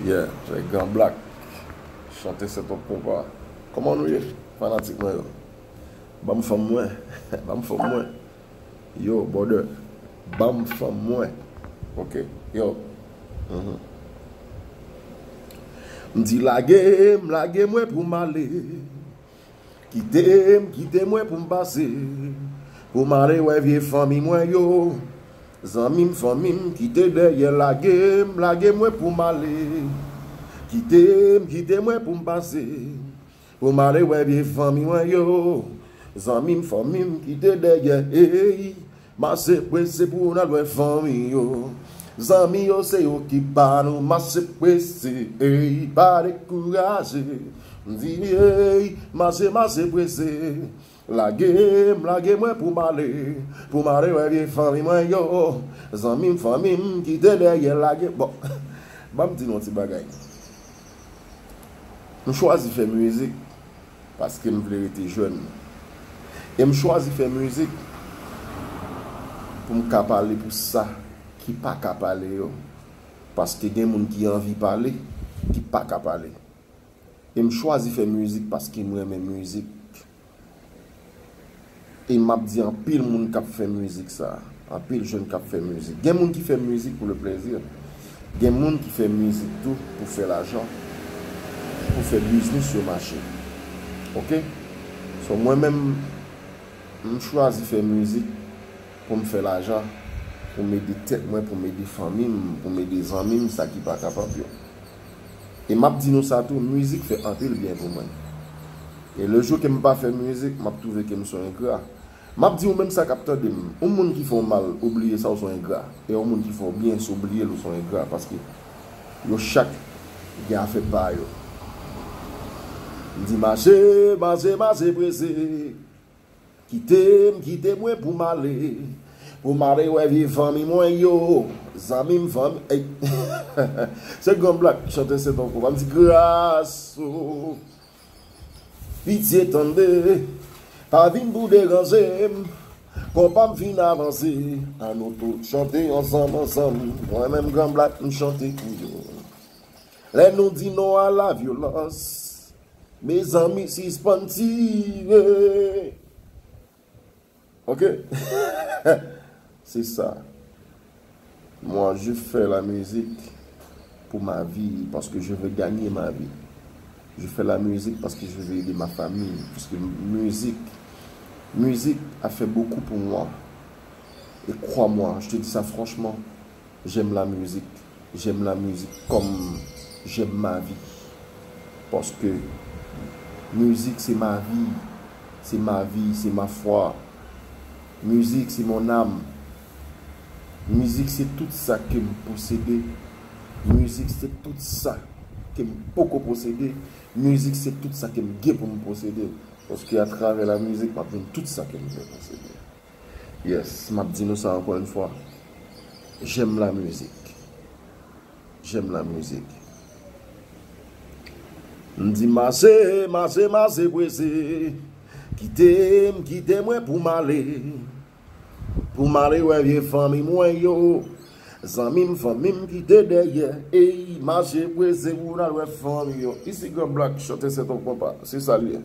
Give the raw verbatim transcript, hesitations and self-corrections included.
Yeah, se Gran Black. Chante se ton konpa. Kòman nou ye, fanatik mwen yo? Ban m fanm mwen. Ban m fanm mwen. Yo, brother. Ban m fanm mwen. Ok. Yo. Mhm. M di lage m, lage mwen pou m ale. Kite m, kite mwen pou m pase. Pou m ale wè vye fanmi mwen yo. Zanmi m, fanmi m, kite dèyè, lage m, lage mwen pou m ale. Kite m, kite mwen pou m pase. Pou m ale wè vye fanmi mwen yo. Zanmi m, fanmi m, kite dèyè, ey. Mache prese pou n al wè fanmi yo. Zanmi yo se yo ki pa nou, mache prese, ey, pa dekouraje. M di, ey, mache, mache prese. Lage m, lage mwen pou m ale. Pou m ale wè vye fanmi mwen yo. Zanmi m, fanmi m, kite dèyè, lage. Bon, ban m di nou yon ti bagay. M chwazi fè mizik paske m vle rete jèn. E m chwazi fè mizik pou m ka pale pou sa ki pa ka pale yo. Paske gen moun ki anvi pale, ki pa ka pale. E m chwazi fè mizik paske m renmen mizik. E m ap di anpil moun k ap fè mizik sa. Anpil jèn k ap fè mizik. Gen moun ki fè mizik pou le plezi. Gen moun ki fè mizik tou pou fè lajan. Pou fè biznis yo mache. Ok? So, mwen menm, m chwazi fè mizik pou m fè lajan, pou m ede tèt mwen, pou m ede fanmi m, pou m ede zanmi m, sa ki pa kapab yo. E m ap di nou sa tou, mizik fè anpil byen pou mwen. E le jou ke m pa fè mizik, m ap twouve ke m se yon engra. M ap di ou menm sa k ap tande m, yon moun ki fè w mal, ou bliye sa, ou se yon engra. E yon moun ki fè w byen, si w bliye l, ou se yon engra. Paske yo chak gen afè pa yo. M di mache, mache, mache prese. Kite m, kite mwen pou m ale. Pou m ale wè vye fanmi mwen yo. Zanmi m, fanmi, ey. Se Gran Black ki chante se ton konpa. M di gras ou. Pitye tande. Pa vin pou deranje m. Konpa m fin avanse. An nou tout chante ansanm, ansanm. Mwen menm Gran Black m chante pou yo. Lè nou di non a la vyolans. Mezanmi, sispann tire. Ok? C'est ça. Moi, je fais la musique pour ma vie, parce que je veux gagner ma vie. Je fais la musique parce que je veux aider ma famille. Parce que musique, musique a fait beaucoup pour moi. Et crois-moi, je te dis ça franchement, j'aime la musique. J'aime la musique comme j'aime ma vie. Paske mizik se ma vi, se ma vi, se ma fwa. Mizik se mon âme. Mizik se tout sa ke m posede. Mizik se tout sa ke m poko posede. Mizik se tout sa ke m gen pou m posede. Paske atravè la mizik, m ap jwenn tout sa ke m vle posede. Yes, m ap di nou sa ankò yon fwa. J'aime la musique. J'aime la musique. M di mache, mache, mache prese. Kite m, kite mwen pou m ale. Pou m ale wè vye fanmi mwen yo. Zanmi m, fanmi m kite dèyè. Ey, mache prese pou n al wè fanmi yo. Isi Gran Black, chante se ton konpa. Se sa l ye.